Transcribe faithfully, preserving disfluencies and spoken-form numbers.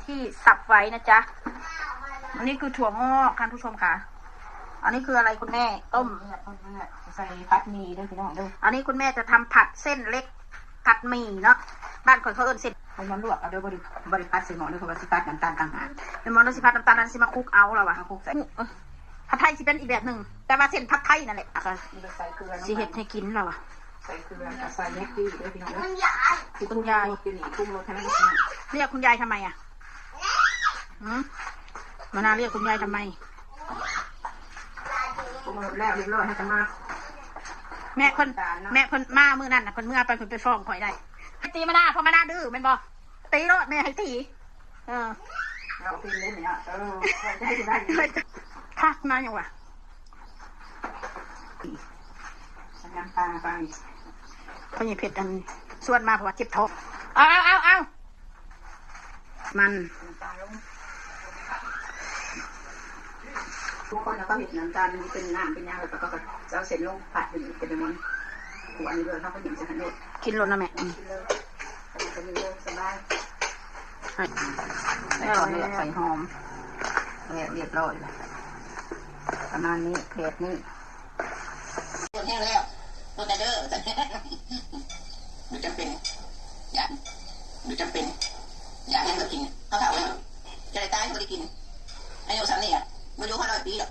ที่สับไว้นะจ๊ะ อันนี้คือถั่วงอกท่านผู้ชมค่ะ อันนี้คืออะไรคุณแม่ ต้ม เลือดเลือดใส่ผัดหมี่เด้อพี่น้องเด้อ อันนี้คุณแม่จะทำผัดเส้นเล็ก ผัดหมี่เนาะ บ้านข่อยเขาเอิ้นเส้น เอามาลวกเอาเด้อบ่ได้บ่ได้ผัดใส่หม้อเด้อเพราะว่าสิผัดน้ำตาลต่างหาก เป็นหม้อแล้วสิผัดน้ำตาลนั้นสิมาคลุกเอาแล้ววะ มาคลุกใส่ เออผัดไทยสิเป็นอีกแบบหนึ่ง แต่ว่าเส้นผัดไทยนั่นแหละ มันก็ใส่เกลือลง สิ ไป เฮ็ดให้กินแล้ววะ ใส่เกลือกับใส่แม็กกี้เด้อพี่น้องเด้อ คุณยาย คือปรุงรสอยู่นี่ปรุงรสให้มันดีนะ เรียกคุณยายทำไมอ่ะหืมมานาเรียกคุณยายทำไม ปรุงรสแล้วเรียบร้อยให้กันมา แม่เพิ่นแม่เพิ่นมามื้อนั้นน่ะเพิ่นเมื่อไปเพิ่นไปฟ้องข่อยได้ตีมานาเพราะมานาดื้อแม่นบ่ตีโลดแม่ให้ตีเออ เราเป็นเล่นเนี่ยเออใช่ได้ได้ คักมาหยังวะ น้ำปลาไป พ่อใหญ่เพชรอันชวนมาเพราะว่าเจ็บท้องเอาเอาเอาเอามัน น้ำปลาลงทุกคนแล้วก็เห็นน้ำตาลมันเป็นน้ำเป็นยาแล้วก็จะเอาเส้นลงผัดเป็นเป็นมันหัวนี่เลยเขาก็หยิบใส่ขันโดด กินโลดนะแม่อืม จะมีโรคสบาย ให้ แล้วก็เลือกใส่หอมแล้วเรียบร้อยแล้วประมาณนี้เพจนี้ โดนแห้งแล้วโดนแต่เด้อดูจำเป็นอยากดูจำเป็นอยากให้เรากินเขาถามว่าจะได้ตายก็ไม่ได้กินอายุสามนี่อ่ะไม่รู้ห้าร้อยปีหรอก